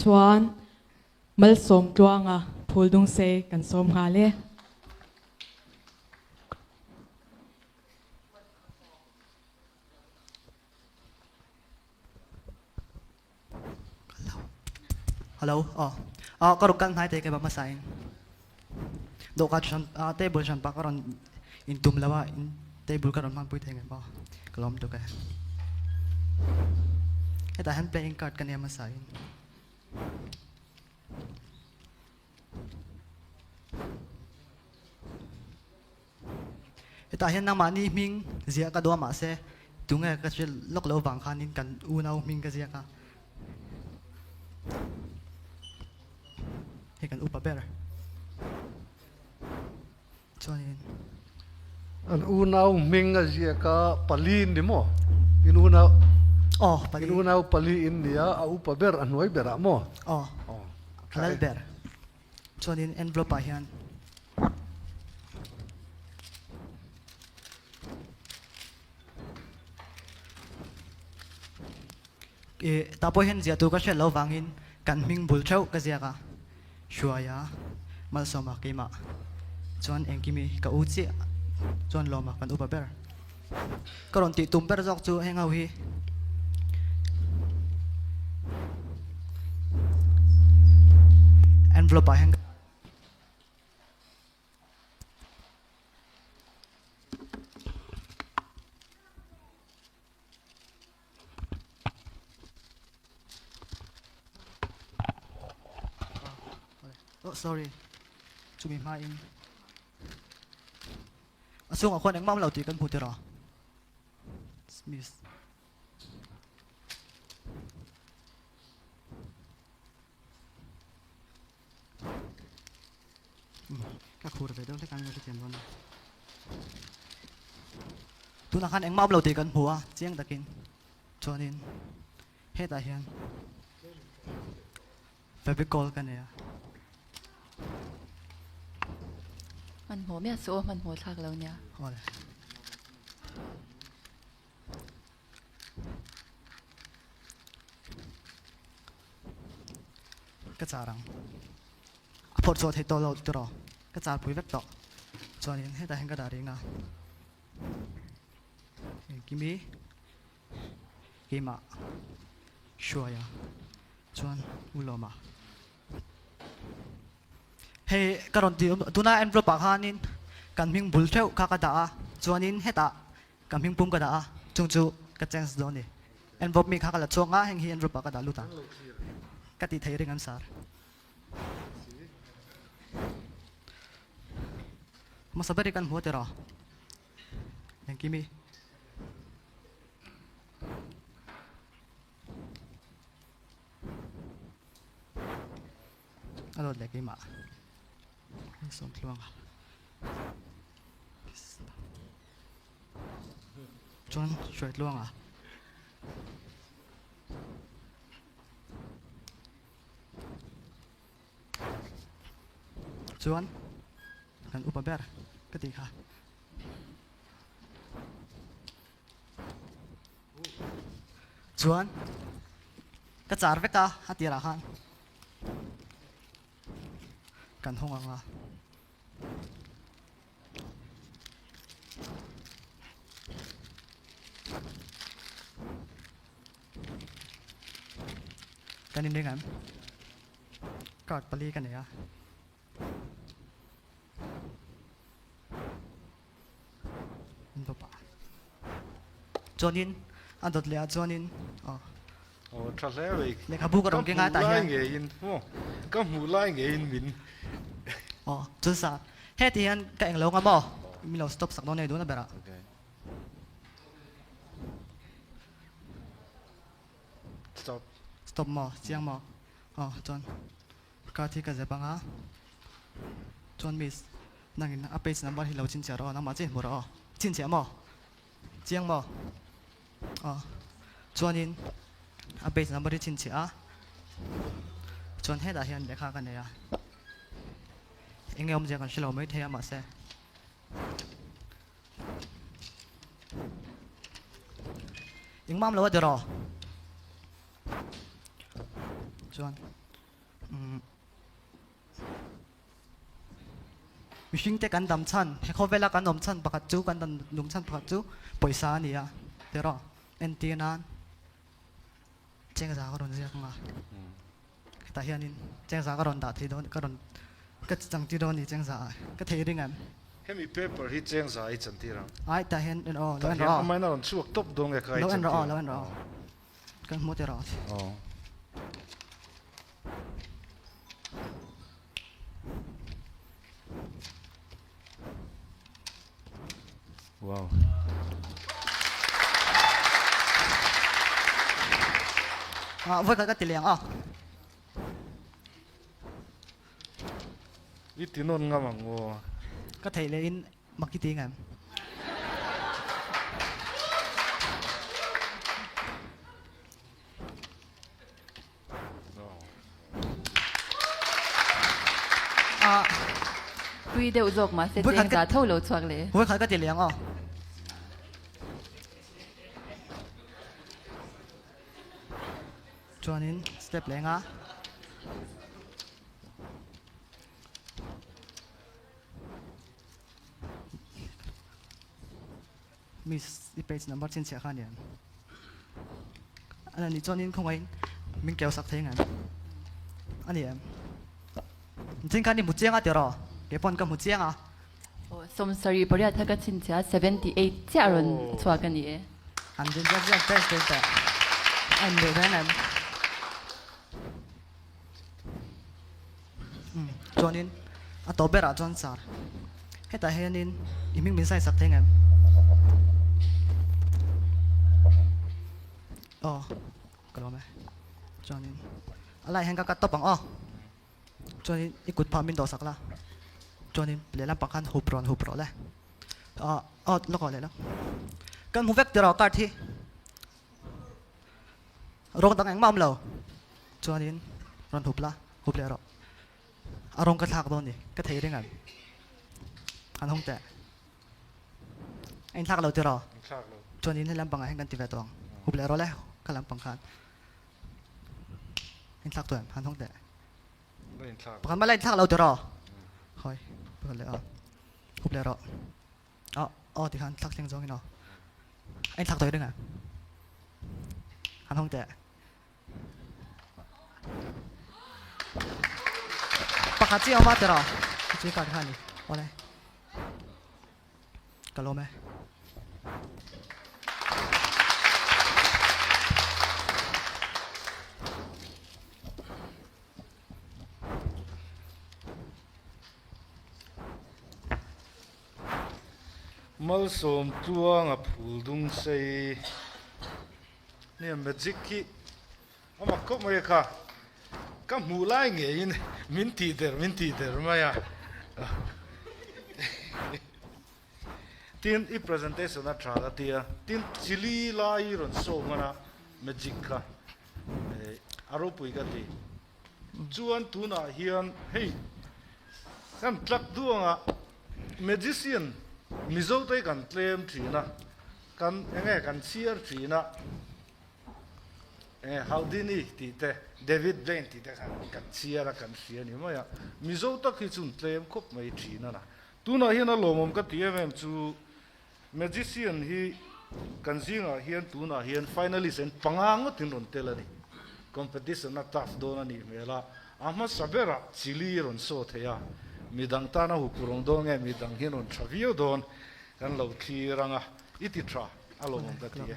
chuan Malsawmtluanga Phuldungsei kan sawm nghal e. Hello, oh. Ah, ka ruk kal hnai te ke ba hmasa in. Dawhkan hran ah table hran pa ka rawn in tum lo a in table ka rawn hmanpui thei nge maw. Ka lawm tuk e. Hetah hian playing card ka nia hmasa in. Hetah hian nangmahni hming ziah ka duh a mahse tunge ka hrilh lawk loh vang khanin kan unau hming ka ziak a. Hei kan upa ber chuanin. An unau hming a ziak a pali in ni maw? In unau Aw pali. In unau pali in nia a upa ber a hnuai berah maw? Aw a lal ber. Chuanin envelope ah hian ih tah pawh hian ziah tur ka hriat loh vangin kan hming bul theuh ka ziak a, Hruaia, Malsawma keimah chuan engkimi ka u chiah chuan lawma kan upa ber. Ka rawn tih tum ber zawk chu heng ho hi envelope ah hian Oh sorry chumi hma in A chungah khuan engmah awm lo tih kan hmu tir a. Miss. Ka khur ve deuh hlek ang ka hrethiam dawn a. Tunah khan engmah awm lo tih kan hmu a, chiang takin. Chuanin hetah hian Fevicol ka nei a. Hmanhmawh miah suh aw, hmanhmawh thlak lo nia. Awle. Ka char ang. A phawrh chhuah theih tawh lo tiraw? Ka char pui vek tawh. Chuanin hetah hian ka dah ring a. Engkimi. Keimah hruaia chuan u lawma. Hei ka rawn ti tuna envelope ah khanin kan hming bul theuh kha ka dah a chuanin hetah ka hming pum ka dah a chung chu ka change dawn a ni. Envelope mi kha ka la chhuak a heng hi envelope ah ka dah lut ang ka tih theih ring an sar. Hmasa ber hi kan hmu a tiraw? Engkimi. A dawt leh keimah. Sawmtluanga. Chuan Hruaitluanga. Chuan kan upa ber ka tih kha. Chuan ka char vek a a tirah khan kan hawng ang a. Kan inring em? Card pali ka nei a. Chuanin a dawt leh ah chuanin aw. Aw tha hle mai. Lehkhabu ka rawn keng a tah hian. Ka hmuh lai ngeiin maw ka hmuh lai ngeiin min. Aw chun sa heti hian ka englo nga maw min lo stop sak dawn nei dun a berah. Stop. Stop maw chiang maw aw chuan. Card hi ka zep ang a, chuan miss nangin a page number hi lo chhinchhiah rawh aw, nangmah chiah hmu rawh aw, chhinchhiah maw? Chiang maw? Aw, chuanin a page number hi chhinchhiah a, chuan hetah hian lehkha ka nei a, eng nge awmzia kan hre lo maithei a mahse engmah awm lo a ti rawh chuan. Umm mihringte kan dam chhan, he khawvela kan awm chhan pakhat chu, kan dam nung chhan pakhat chu pawisa a ni a, tiraw? Entir nan chengza ka rawn ziak ang a, hetah hianin chengza ka rawn dah thei dawn, ka rawn ka changtir dawn a ni chengza ah, ka thei ring em? Hemi paper hi chengza i chantir ang. Ai tah hian en aw, lo en rawh aw. Amahin a rawn chhuak tawp dawn nge kha i chantir ang? Lo en rawh aw, lo en rawh aw. Kan hmu teh rawh. Aw. Wow. Ah, voi ka ti leng a. I ti non ngam ang o. Ka thei le in mak i ti ngam. Pui deuh zawk mahse cheng za tho lo chhuak leh. Voi khat ka ti leng aw. Chuanin step leng a. Miss i page number chhinchhiah kha a ni em? A nih chuanin khawngaihin min keu sak thei ang em? A ni em? Nichin khan i hmu chiang a tiraw? Kei pawn ka hmu chiang a. Aw, 78 kha ka chhinchhiah a, 78 chiah a rawn chhuak a ni e. An din ziak ziak test test teh. A inbeih reng em? Umm, chuanin a tawp berah chuan sar hetah hianin i hming min sign sak thei ngem? Aw, ka lawm e. Chuanin a laiah hian ka cut tawp ang aw. Chuanin i kut phah min dawh sak la. Chuanin lehlam pang khan hup rawn hup rawh le. Aw, aw lawk aw leh lawk. Kan hmu vek tiraw card hi. Rawng dang engmah awm lo. Chuanin rawn hup la, hup leh rawh. A rawng ka thlak dawn ni, ka thei ring ang. Han hawng teh. A inthlak lo tiraw? Inthlak lo. Chuanin he lampangah hian kan ti ve tawh ang. Hup leh rawh le, kha lampang khan. Inthlak tawh em? Han hawng teh. La inthlak. Pakhat mah la inthlak lo tiraw? Hawi, pakhat leh aw. Hup leh rawh. Aw, aw tikhan thlak thleng zawngin aw. A inthlak tawh ring ang. Han hawng teh. Pakhat chi awm a tiraw? Chu card kha a ni. Awle. Ka lawm e. Malsawm tluanga phul dung sei nia magic hi a mak khawp mai a kha ka hmuh lai ngeiin min tih der min tih der mai a tin i presentation a tha ka tia tin chili lai i rawn show hman a magic kha a ropui ka ti chuan tunah hian hei kan tlak duangah Magician Mizo te kan tlem thin a, kan enge kan chhiar thin a, enge Houdini tih te, David Blaine tih te khan kan chhiar a, kan hria a ni mai a. Mizo tak hi chu an tlem khawp mai thin a na. Tunah hian a lawmawm ka ti em em chu Magician hi kan zingah hian tunah hian finalist an panga ngawtin rawn tel a ni. Competition a tough dawn a nih hmel a, a hmasa berah chili rawn saw thei a, midang tana huphurh dawn nge midang hian rawn tha viau dawn kan lo thlir ang a, i ti tha a lawmawm ka ti e.